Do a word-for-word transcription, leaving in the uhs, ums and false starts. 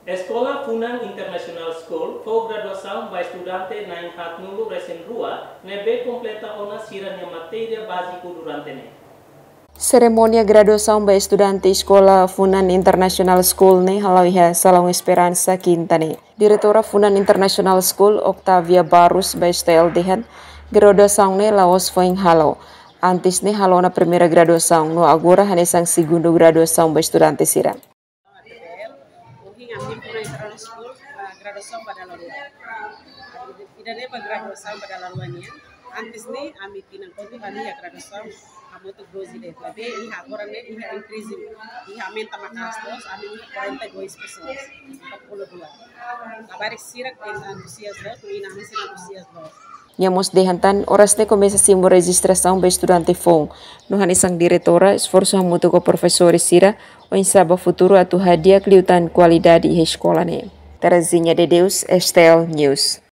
Eskola Funan International School fó graduasaun ba estudante na'in-haatnulu-resin-rua ne'ebé kompleta ona sira-nia matéria báziku durante ne'e. Serimónia graduasaun ba estudante Eskola Funan International School ne'e hala'o iha Salaun Esperansa, Kinta ne'e. Diretora Funan International School, Octavia Barros, ba S T L dehan, graduasaun ne'e la'ós foin halo. Antes ne'e halo ona primeira graduasaun, no agora hanesan segundu graduasaun ba estudante sira. Ohin ami Funan International School, ah, graduasaun ba dala rua. Ida-ne'e ba graduasaun ba dala rua nian. Antes ne'e ami tinan kotuk ami iha graduasaun hamutuk doze de'it. Maibé iha agora ne'e iha increase, iha aumenta maka'as loos, ami iha quarenta e dois pessoas, empat puluh dua. Labarik sira entuzias loos, no inan-aman sira entuzias loos. Nia mós dehan tan, oras ne'e komesa simu rejistrasaun ba estudante foun. No hanesan diretora, esforsu hamutuk ho profesór sira, oinsá ba futuru atu hadi'a liután kualidade iha eskola ne'e. Terezinha de Deus, S T L News.